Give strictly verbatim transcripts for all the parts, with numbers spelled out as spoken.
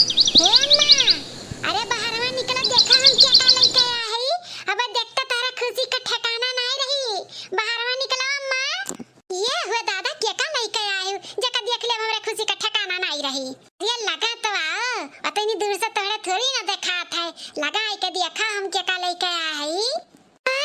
हे अम्मा, अरे बहरवा निकला, देखा हम केका लइके आया है। अब देखता तारा खुशी का ठिकाना नाई रही। बहरवा निकला अम्मा। ये हुए दादा, केका लइके आयु, जेका देख ले हमरे खुशी का ठिकाना नाई रही। ये लगा तो आओ, अतनी दूर से तोहरे थोड़ी ना देखात है। लगा आई के देखा हम केका लइके आया है। आ,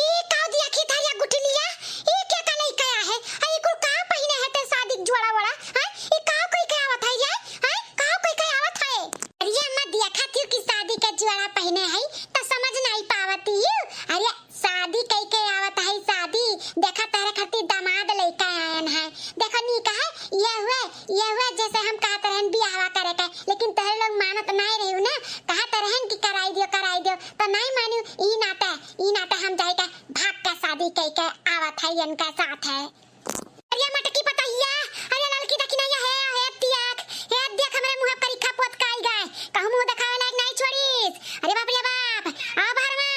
ई का देखी था या गुठलिया? ई केका लइके आया है? आ, ई कुल का पहिने है ते शादी के जोड़ा वड़ा? हाँ? ई का कोई के आवत है ये? हाँ? का कोई के आवत है? अरे अम्मा, देखा थी कि शादी के जोड़ा पहिने है, तो समझ नहीं पावती हूँ। अरे शादी कई के आवत है, शादी। देखा तारे खातिर दामाद लइके आयन है। देखो नी कहा, ये हुए, ये हुए जैसे हम कहत रहन बियाहवा करे के, लेकिन तोहरे लोग मानत नाई रही ना, कहत रहन कि कराई दियो, कराई दियो, तो नाई मानियो। ई नाते, ई नाते हम जाई के भाग के शादी कई के आवत है इनका साथ है। अरे मटकी पतैया, अरे ललकी दखिनैया, हे, हे दियाक, हे दियाक, हमरे मुँह करिखा पोत के आई गए, कहूँ मुँह देखावे लायक नाई छोड़ीस। अरे बाप रे बाप, आ बहरवा।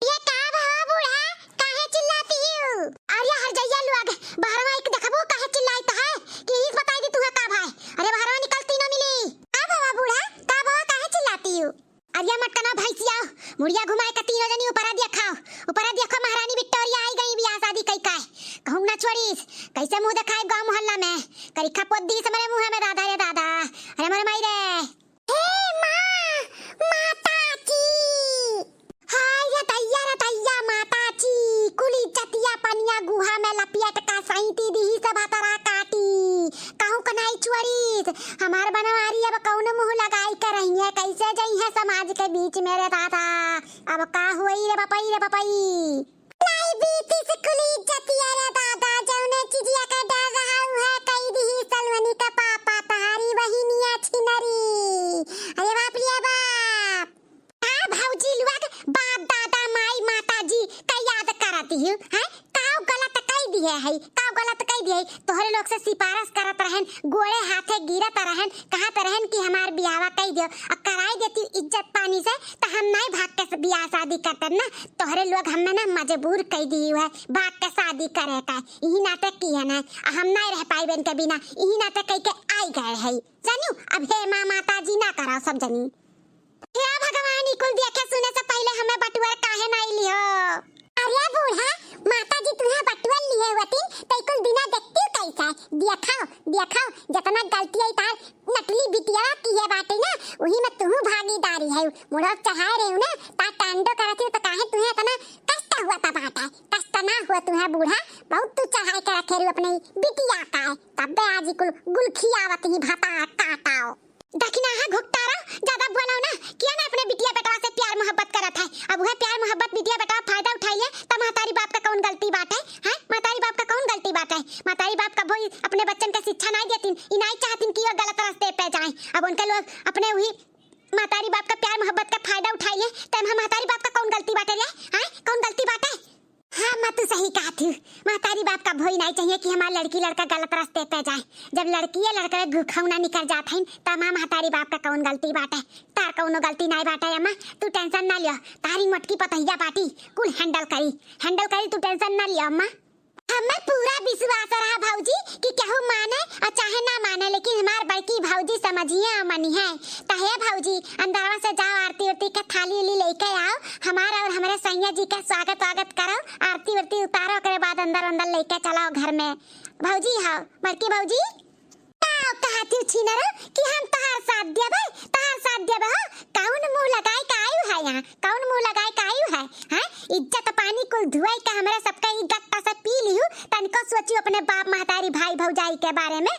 ये का भवा बूढ़ा, काहे चिल्लाती हू? अरे हर जइया लोग, बहरवा एक देखबो काहे चिल्लाइत है, कि ईस बताई दी तुहे का भाई। अरे बहरवा निकल तीनों मिली। का भवा बूढ़ा, का भवा काहे चिल्लाती हू? अरे मटकना भैंसिया, मुड़िया घुमाए के तीनों जनी ऊपरा देखा, ऊपरा देखा महारानी विक्टोरिया आई गई बियाह शादी कई का। कहूँ ना छोड़ीस, कैसे मुँह देखाए गाँव मोहल्ला में, करिखा पोत दीस हमरे मुँह में दादा रे दादा। अरे मोरे माई रे। हे माँ, माता की। हाय रे दैया, रे दैया, माता जी, कुल इज्जतिया पनिया गुहा में लपियट का सैंती दिहिस भतरा काटी। कहूँ क नाई छोड़ीस, हमार बनवारी अब कौन मुँह लगाई के रही है, कैसे जई है समाज के बीच में रे दादा। अब का होई रे बपई, रे बपई। लाई बीतीस कुल इज्जतिया रे दादा, जौने चिजिया के डर रहा उहे कई दिही सलवनी का पापा, तहारी बहिनिया छिनरी। अरे बाप रे बाप। का भौजी लोग बाप दादा माई माता जी का याद करत ही, हैं? काउ गलत कई दिहे है, काउ गलत कई दिहे है। तोहरे लोग से सिफारिश करत रहन, गोड़े हाथे गिरत रहन, कहत रहन कि हमार बियाहवा कई दियो, आ कराई देती इज्जत पानी से, त हम नाई भाग के बियाह शादी करतन ना। तोहरे लोग हमें ना मजबूर कई दिही है भाग के शादी करे का, इही नाते किहे ना, आ हम नाई रह पाइबे इनके बिना, इही नाते कई के आई गए है। जानियो, अब हे माँ माता जी ना कराओ सब जनी। हे भगवान, ई कुल देखे सुने से पहिले हमें बटुअर काहे नाई लिहो? अरे बूढ़ा, माता जी तुहे बटुअर लिहे होतिन, त ई कुल बिना देखती कैसे? देखाओ, देखाओ, जतना गलती है तार नकली बिटिया किहे बाटे ना, उही में तुहू भागीदारी है। मुड़ो चढ़ाए रहे ना, ता टांडो करत ही, त काहे तुहे इतना कष्ट हुआ ता बाटे? कष्ट ना हुआ तुहे बूढ़ा, बहुत तू चढ़ाए के रखे रहू अपने बिटिया का, तब्बे आज ई कुल गुलखियावत ही भता काटाओ। दखिनाहा घुघटारा, ज्यादा बोलाओ ना, किया ना अपने बिटिया बेटवा से प्यार मोहब्बत करत है। अब उहे प्यार मोहब्बत बिटिया बेटवा फायदा उठाइए, त महतारी बाप का कौन गलती बाटे? हैं? महतारी बाप का कौन गलती बाटे? महतारी बाप कबो अपने बच्चन के शिक्षा नाई देतिन, ई नाई चाहतिन कि वो गलत रास्ते पे जाए। अब उनके लोग अपने उही महतारी बाप का प्यार मोहब्बत का फायदा उठाइए, त एमा महतारी बाप का कौन गलती बाटे रे? हैं? कौन गलती बाटे? हाँ, माँ, तू सही कहत ही। महतारी बाप का भोई नाई चाहिए कि हमार लड़की लड़का गलत रास्ते पे जाए। जब लड़किए लड़का घुखौना निकल जात हईन, त माँ, महतारी बाप का कौन गलती बाटे? तार कौनो गलती नाई बाटे अम्मा, तू tension ना लियो। तारी मोटकी पतोहिया बाटी, कुल handle करी, handle करी, तू tension ना लियो अम्मा। हमें पूरा विश्वास रहा भौजी कि केहू माने और चाहे ना माने, लेकिन हमार बड़की भौजी समझिए और मनिहे। त हे भौजी, अंदरवा से जाओ, आरती उरती के थाली उली लेके आओ, हमार और हमरे सैया जी के स्वागत वागत करो, आरती उरती उतारो, ओकरे बाद अंदर अंदर लेके चलो घर में। भौजी हो, बड़की भौजी। का कहत ही छिनरो कि हम तहार साथ देबे, तहार साथ देबे हो? कौन मुँह लगाए के आयु है यहाँ? कौन मुँह लगाए के आयु है? हैं? इज्जत पानी कुल धुआई के हमरे सबका ई गत्ता से पी लिहू, तनिको सोचियो अपने बाप महतारी भाई भौजाई के बारे में